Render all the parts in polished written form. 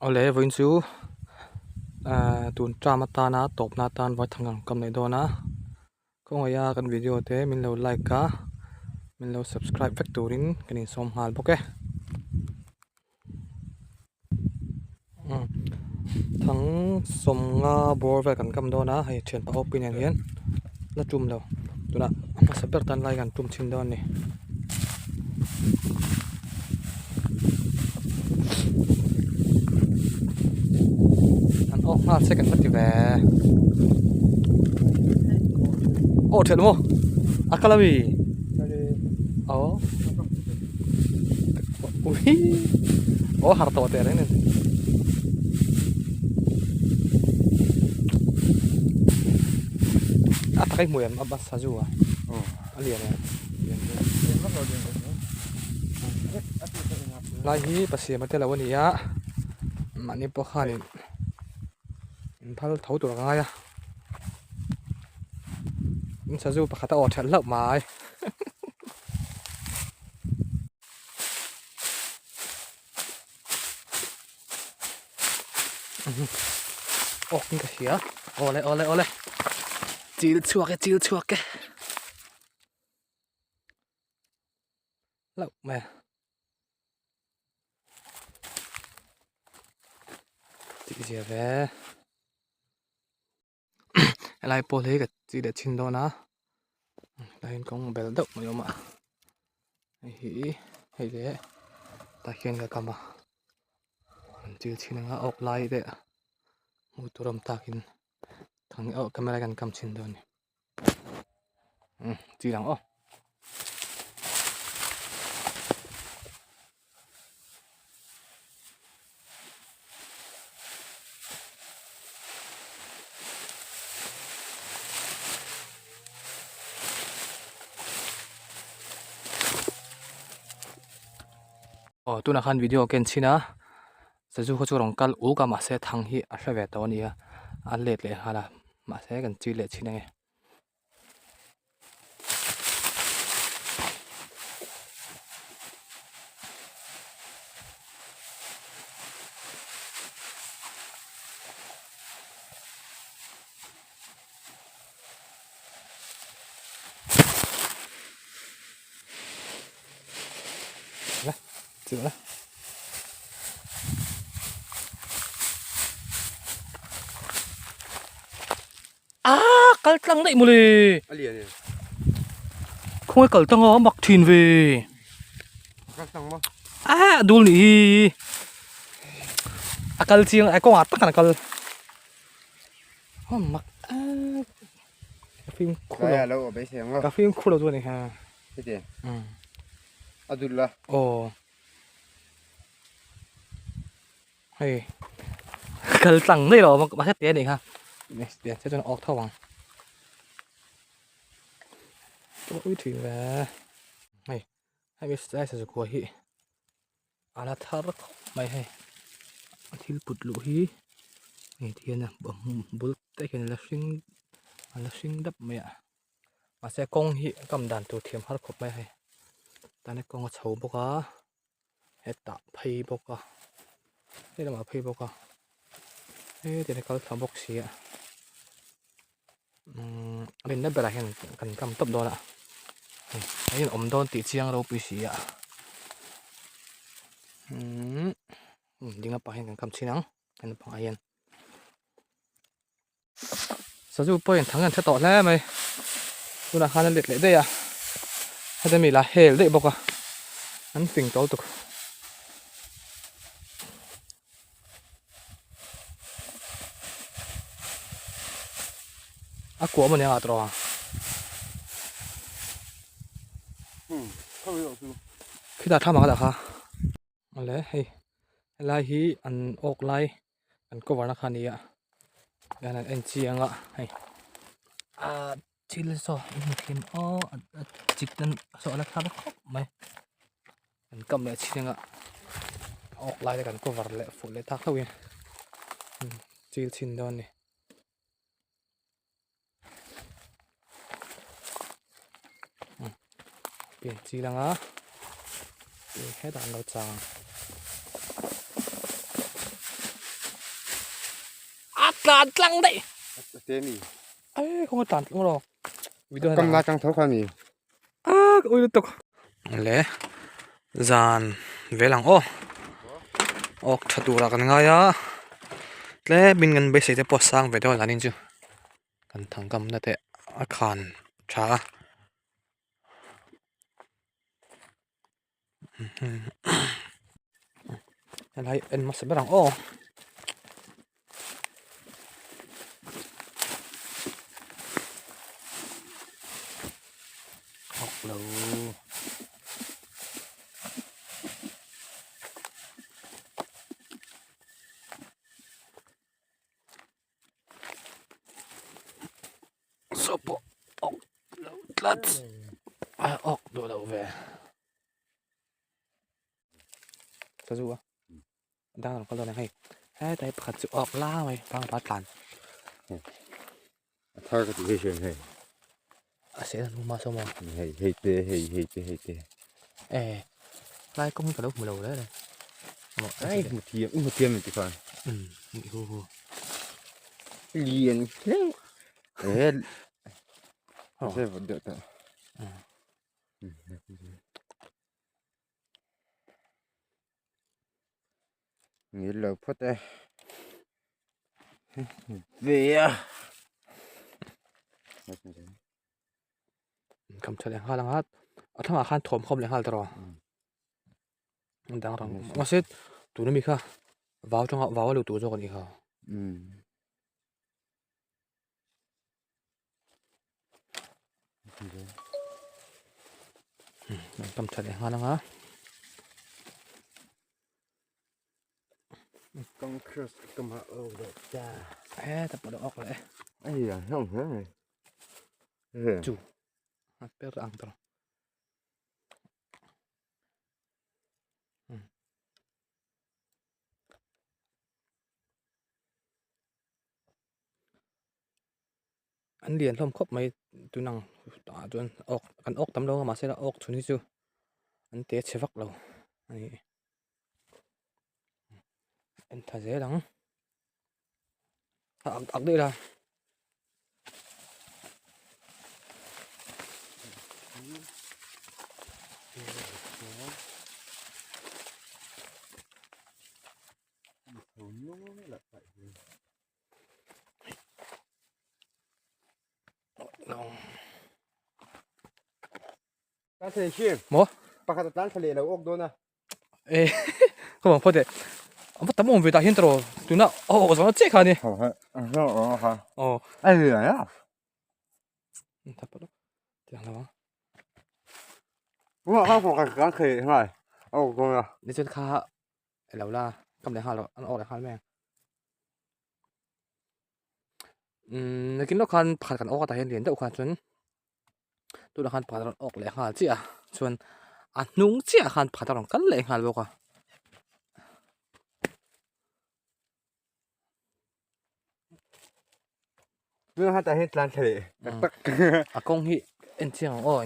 Awle vawiin chu ahh tun term atana tawpna atan vaithang ang kam leh dawn a khawngaih a kan video te min lo like a min lo subscribe vek turin kan insawm nghal bawk e. Thang sawmnga bawr vel kan kam dawn a hei thian pa awpui nen hian la tum lo tunah a hmasa ber tan lai kan tum chhin dawn a ni. An awk nghal se kan va ti ve aw thian maw a kal ami aw. Ui aw har tawh teh reng nen a tak a hmu em a bus sazu a a lian em lai hi pasiam a te lo a ni a mahni pawh khanin in phal tho tur ka ngai a sazu pakhat a aw that hlauh mai. Awk in ka hria awle awle awle chil chhuak e chil chhuak e hlauh mai a tih zia ve. Helai pawl hi ka chi leh chhin dawn a tah hian kawng bel deuh mai a awm a hei hi hei leh tah hian ka kam a an chil chhin anga awk lai te hmuh tur a awm takin camera hian kan kam chhin dawn a ni. Chi ang aw. Aw tunah khan video ka en chhin a sazu kha chu rawn kal uk a mahse thang hi a hre ve tawh a nia a let leh nghal a mahse kan chil leh chhin ange. Chịu đấy. A kal tlang daih mawle. A lian e. Khawngaih kal tlang a mak thin ve. Kal tlang maw? A dul nih hi. A kal chiang a kawngah tak an kal. A mak a. Ka fim khur lo. Ka fim khur lo chu a ni ha. Heti. A dul la. Aw. Hei kal tlang daih lo mahse te anih kha te te chuan a awk tho ang ui thin ve hei hemi sai sazu kua hi a la thar khawp mai hei a thil put luh hi hei ti hian a bul te hian a la hring a la hring dap mai a mahse kawng hi kam dan tur thiam har khawp mai hei tana kawng a chho bawk a. hetah phei bawk a he lamah phei bawk a heti hian a kal thla bawk si a umm a rinna berah hian kan kam tawp dawn a hei a inawm dawn tih chiang ropui si a umm ding lampang hian kan kam chhin ang he lampangah hian. Sazu pawhin thang an hre tawh hle mai tunah khan a let leh daih a heta mi la hel daih bawk a an fing tawh lutuk. A kuah maw nia tawh ang khitah thlam ah ka dah kha awle hei helai hi an awk lai. An cover na kha a ni a hian an en chiang a hei ah thil saw a hmu thim aw a chik ten saw a la thar khawp mai an kam leh chhing a awk lai te kan cover leh fuh leh tak hlauh in chil chhin dawn a ni. Pian chil anga hetah an lo chang. tlan tlang daih. A te mi. Ai khawngaih tlan tlang rawh. Video Kam la tang tho kha mi. A ka ui lutuk. Le zan vel ang aw. Awk tha turah kan ngai a. Tlemin kan beisei te pawh sang ve deuh a zanin chu. Kan thangkamna te a khan tha a. Helai en hmasa ber ang aw. Hawk lo. Saw pawh awk lo tlat a awk duh loh ve ka zu a dang rawn kal dawn ang hei hetlai pakhat chu awk la mai bang pa tlan a thar ka ti hei hriat hei a seh hnu ma saw maw hei hei te hei hei te hei te e lai kawng hi ka lo hmu lo reng reng ai hmu thiam i hmu thiam ti khan hu hu lian hle e se vawt deuh tawh ngil lo phawt e ve a Kam tha leh nghal ang a a thlangah khan thawm khawm leh nghal ta rawh dang rang mahse tuna mi kha vau tanga vau a lut tur zawk a nih kha. Kam tha leh nghal ang a. He ta pawh awk leh ai a hlong hle mai chu a per ang tawh an lian hlawm khawp mai tunang ah chuan awk kan awk tam lo a mahse awk chhun hi chu an te chhe vak lo a ni. En tha zel ang a ak ak daih la. Maw? Pakhat a tlan thla leh lo awk dawn a. E ka bang phawt e. A va tam awm ve tah hian tawh tuna a awk zawng chiah kha ni. Aw. Ai ya. Tha pawh tiang lo ang. Wa ka ko ka ka khei ngai. Awk dawn a. Ni chuan kha lo la kam leh nghal rawh an awk leh nghal mai ang. Umm nakin lawk khan pakhat kan awk a tah hian lian deuh khan chuan tunah khan pakhat a rawn awk leh nghal chiah a chuan a hnung chiah ah khan pakhat a rawn kal leh nghal bawk a. Tunah khan tah hian tlan thla leh tak tak. A kawng hi en chiang ang aw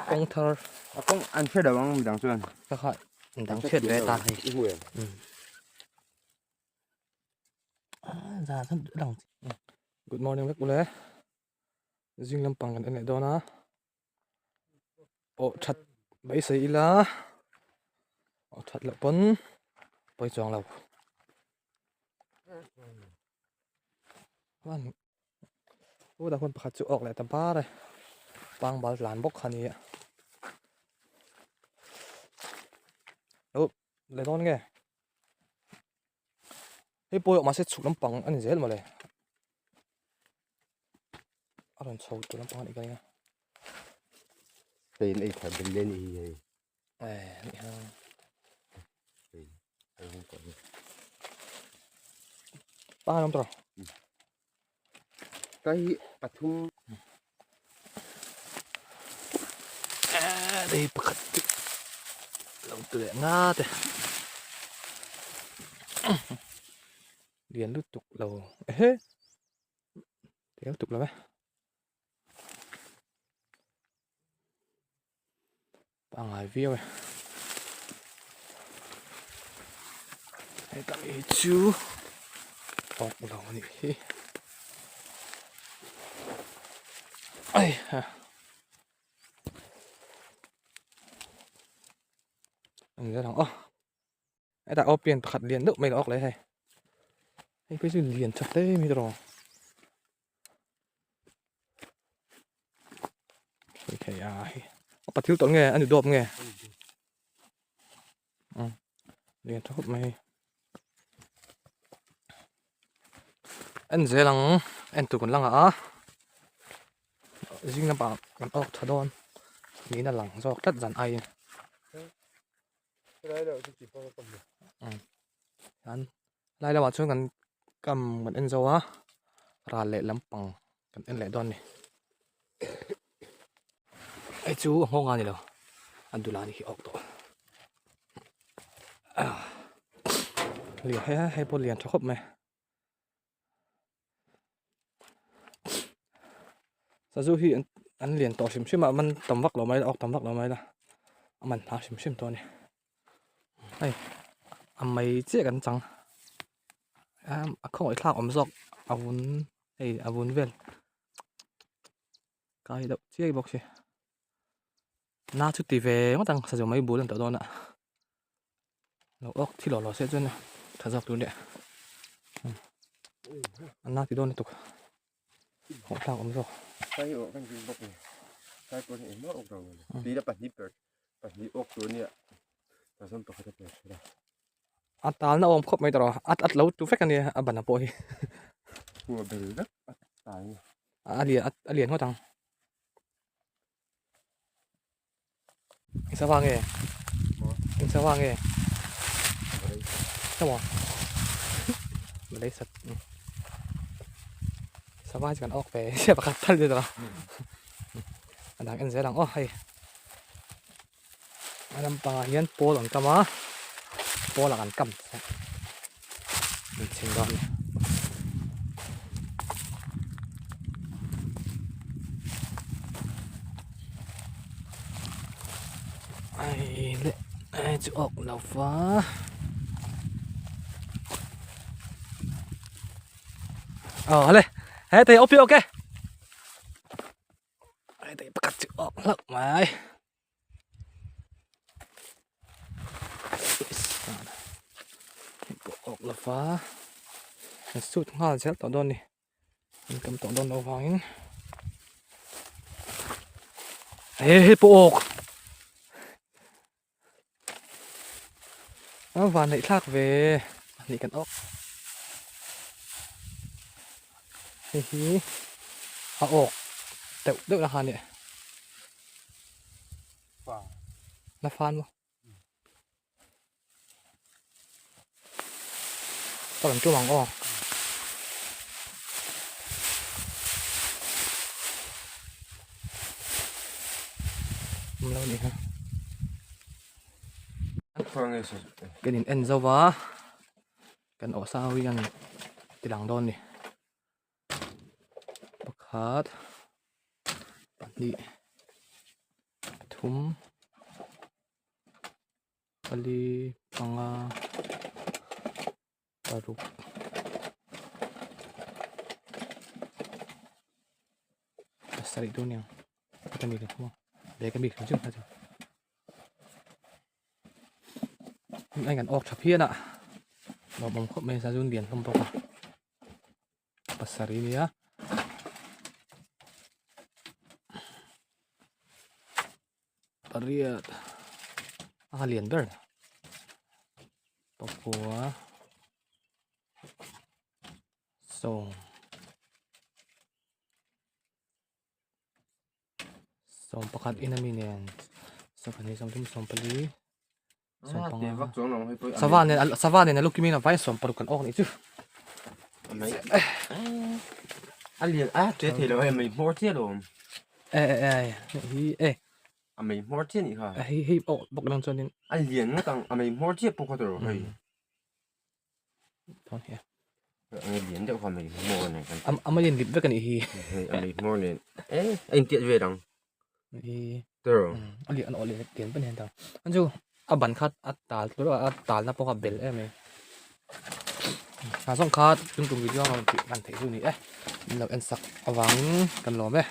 kawng thar. A kawng an hre lo ang midang chuan. Ka kha midang chhiat ve ta hei. I hmu em? Good morning vek ule zing lampang kan en leh dawn a aw that beisei ila aw that loh pawn pawi chuang lo u dah hun pakhat chu awk leh ta bar e pangbal tlan bawk kha nia lo le dawn nge. Hei pawh mahse chhuk lampang a ni zel mawle a rawn chho tur lampang a nih ka ring a hei an ei thar bel nen hi hei eh ni ha hei a rawng tawh hi pa rawng tawh ka hi pathum eh hei pakhat chu lo ti leh nga te lian lutuk lo ehe lian lutuk lo e pangai viau e heta mi hi chu awk lo a nih hi. Ai ha. Ang zel ang aw. Hetah aw pian pakhat lian deuh mai lo awk leh hei. Hei phei chu lian tha hle mai tawh. Hei thei a hei. A pathil tawlh nge a ni dawp nge. Lian tha khawp mai hei. En zel ang en tur kan la ngah a. Zing lampang kan awk tha dawn niin a lang zawk tlat zan aiin. Lai lamah chuan kan kam kan en zo a ral leh lampang kan en leh dawn a ni hei chu a nghawng a ni lo a dul a ni hi awk tawh lian hei pawh lian tha khawp mai. Sazu hi an lian tawh hrim hrim a man tam vak lo mai la awk tam vak lo mai la a man hna hrim hrim tawh a ni hei a mei chiah kan chang a khawngaih thlak awm zawk a vun hei a vun vel kai deuh chiai bawk si na chu ti ve ngawt ang sazu mai bul an tawh dawn a. Lo awk thi lo lo se chuan tha zawk tur leh an la ti dawn lutuk hawh thlak awm zawk. Sai awh kan zin bawk ni sai pawh hi engmah awk lo ni tui la pahnih per pahnih awk tur nia tah chuan pakhat a per ṭhin a. A talna awm khawp mai tawh a at lo tu vek a nia a ban pawh hi. Hua bel vek a tal a lian a lian ngawt ang. Eng sava nge? Eng sava nge? Sava. Malay sat. Sava chu kan awk ve sia pakhat tal ni tawh. A dang en zel ang aw hei. A lampangah hian pawl an kam a. Pawl ah kan kam Min chhin dawn a ni. Ai le ai chu awk lo va. Ờ le he thei opi ok. Ai thei pakhat chu awk hlauh mai. Awk lova an sut nghal zel tawh dawn a ni an kam tawh dawn loh vangin he hei pawh awk a van neih thlak ve pahnih kan awk hei hi a awk deuh deuh na kha a nia. Na fan maw? Ka rawn tum ang aw. Awm lo nih kha. Kan in en zo va kan awh sa ho hian ti lang dawn ni. Pakhat pahnih pathum pali panga paruk pasarih tur a ni ang heta mi kan hmu a bag a mi hrim hrim kha chu a in an awk tha phian a lawmawm khawp mai a sazun lian hlawm bawk a. Pasarih nia pariat a lian ber pakua sawm sawm pakhat in ami nen sawmpahnih sawmthum sawmpali Sava nen sava nen a lu kimin a vai 60 kan awk nih chu. A lian a che thei lo hei mei hmawr chiah lo awm. E e e hi e. A mei hmawr chiah nih kha. Hei hei awk bawk lang chuanin. A lian ngawt ang a mei hmawr chiah pawh kha tawh hei. Tawn hi. A lian deuh kha mei hmawr nen kan. A mei in lip vek a nih hi. Hei a mei hmawr nen e a intiat ve dang. Hi. Tawh. A lian an awh lian lian pawn hian tawh. An chu a ban kha a tal tur a tal na pawh kha bel em em. Hna zawng kha tum tum video ang tih kan theih chu ni e. Min lo en sak avangin kan lawm e.